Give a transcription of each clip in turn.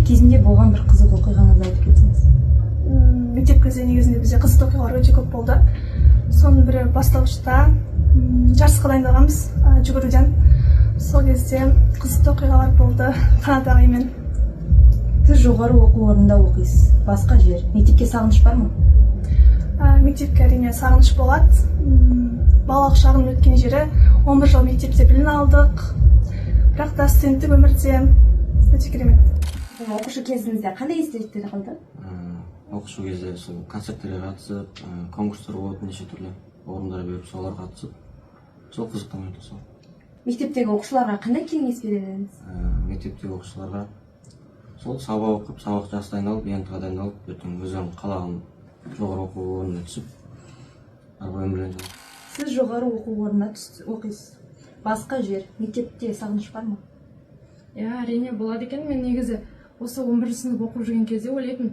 Кезінде болған бір қызық оқиғаңызды айтып кетсеңіз. Мектеп кезде негізінде бізде қызықты оқиғалар өте көп болды. Соның бірі бастауышта жарысқа дайындалғанбыз жүгіруден. Сол кезде қызықты оқиғалар болды Қанат ағаймен. Сіз жоғары оқу орнында оқисыз, басқа жер. Мектепке сағыныш бар ма? Мектепке, әрине, сағыныш болады. Балалық шағым өткен жері, 11 жыл мектепте білім алдық, бірақ та студенттік өмірде өте керемет. Оқушы кезіңізде қандай естеліктер қалды? Оқушы кезде сол концерттерге қатысып, конкурстар болады неше түрлі, орындар беріп, соларға қатысып, сол қызықты өте сол. Мектептегі оқушыларға қандай кеңес берер едіңіз? Мектептегі оқушыларға сол сабақ оқып, сабақ жақсы дайындалып, ҰБТ ға дайындалып, ертең өздерің қалаған жоғары оқу орнына түсіп, ары қарай өмірлерін жалғастыру. Сіз жоғары оқу орнына оқисыз, басқа жер. Мектепте сағыныш бар ма? Иә, әрине, болады екен. Мен негізі осы 11 сынып оқып жүрген кезде ойлайтынмын,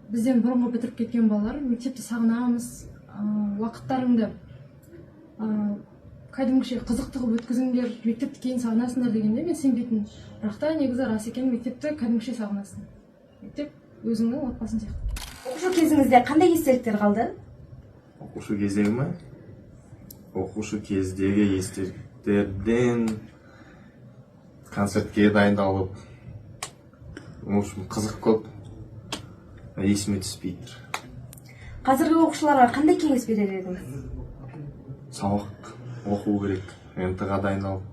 бізден бұрынғы бітіріп кеткен балалар мектепті сағынамыз, уақыттарыңды кәдімгіше қызықты қылып өткізіңдер, мектепті кейін сағынасыңдар дегенде мен сенбейтінмін. Бірақ та негізі рас екен, мектепті кәдімгіше сағынасың. Мектеп өзіңнің отбасың сияқты. Оқушы кезіңізде қандай естеліктер қалды? Оқушы кездегі ма? Оқушы кездегі естеліктерден концертке дайындалып, в общем, қызық көп, есіме түспей тұр. Қазіргі оқушыларға қандай кеңес берер едіңіз? Сабақ оқу керек, ҰБТ ға дайындалып,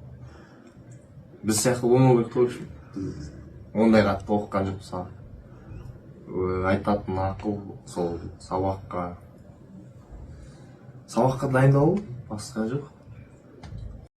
біз сияқты болмау керек қой. В общем, біз ондай қатты оқыған жоқпыз сабақ. Айтатын ақыл сол сабаққа дайындалу, басқа жоқ.